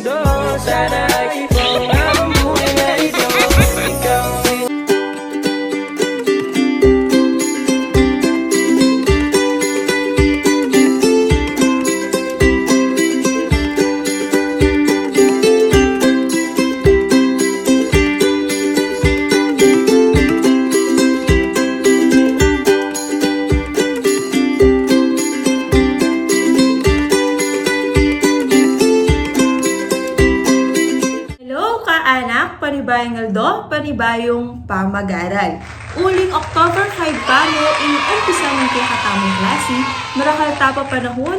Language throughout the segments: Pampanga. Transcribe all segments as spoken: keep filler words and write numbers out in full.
Hello, kaanak! Panibayung aldo, panibayung pamagaral. Uling October five pa mu ing umpisa ning kekatamung klasi, marakal ta pa panahun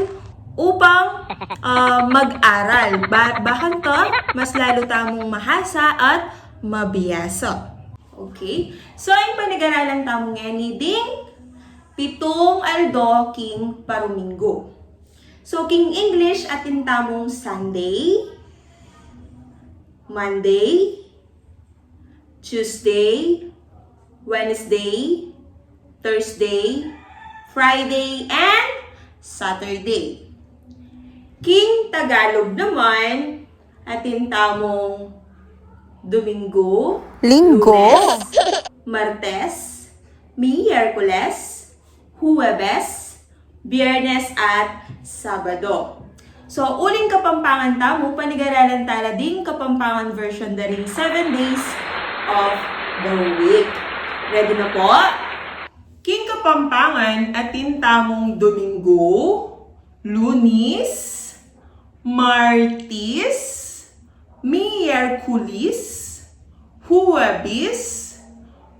upang, ah, mag-aral. Ba-, bakanta, mas lalu tamung mahasa at mabiasa. Okay? So, ing panagaralan tamu ngeni ding pitung aldo king paruminggu. So, king English, atin tamung Sunday, Monday, Tuesday, Wednesday, Thursday, Friday, and Saturday. King Tagalog naman, atin tamung Domingo, Linggo, Lunes, Martes, Miyerkules, Huwebes, Biyernes, at Sabado. So, uling Kapampangan tamu, panigaralan tala ding Kapampangan version da ring seven days of the week. Ready na po? King Kapampangan, atin tamung Domingo, Lunis, Martis, Miyerkulis, Huwebis,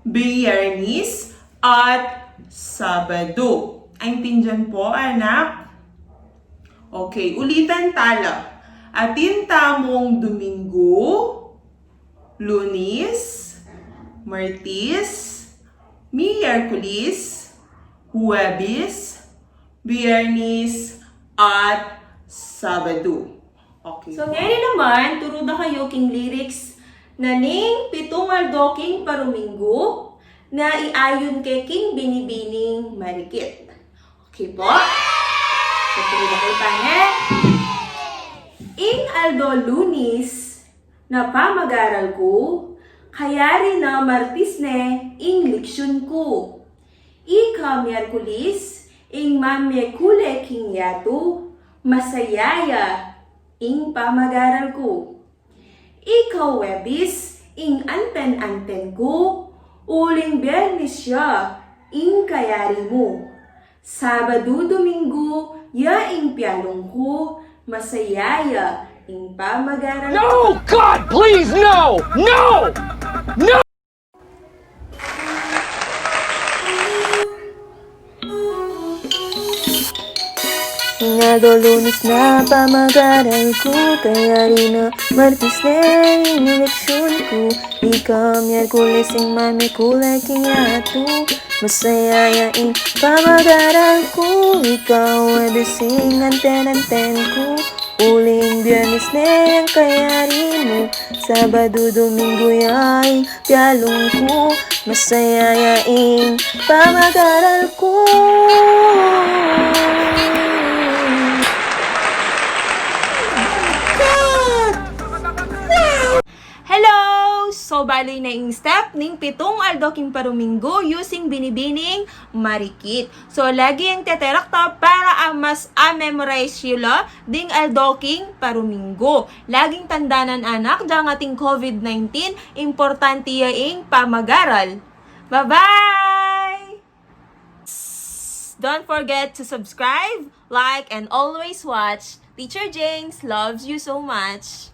Biyernis, at Sabado. Aintindian po, anak? Okay, ulitan tala. Atin tamung Domingo, Lunis, Martis, Miyerkulis, Huwebis, Biyernis, at Sabado. Okay. So, ngeni naman, turu da kayu king lyrics na ning pitung aldo king paruminggu na iayun ke king binibining marikit. Okay po? So, turu da kayu pa, ne? Ing aldo Lunis, na pamagaral ku, kayari na Martis ne ing leksyun ku. Ika Miyerkulis, ing mamekule king yatu, masaya ya ing pamagaral ku. Ika Huwebis, ing anten-anten ku, uling Biyernis ya ing kayari mu. Sabadu, Domingu, ya ing pialung ku, masaya ya ing pamagaral ku. No! God, please, no! No! No! Ing aldo Lunis na pamagaral ku, kayari na Martis ne ing leksyun ku. Ika Miyerkulis, ing mamekule king yatu, masaya ya ing pamagaral ku. Ika Huwebis, ing anten-anten ku, uling Biyernis ne ing kayari mu. Sabadu, Domingu, ya ing pialung ku, masaya ya ing pamagaral ku. Hello! So, balu na ing step ning pitung aldo king paruminggu using binibining marikit. So, lagi yang teterakta para a mas a-memorize yu la ding aldo king paruminggu. Laging tandanan, anak, dang ating COVID nineteen, importante ya ing pamagaral. Bye-bye! Don't forget to subscribe, like, and always watch. Teacher James loves you so much.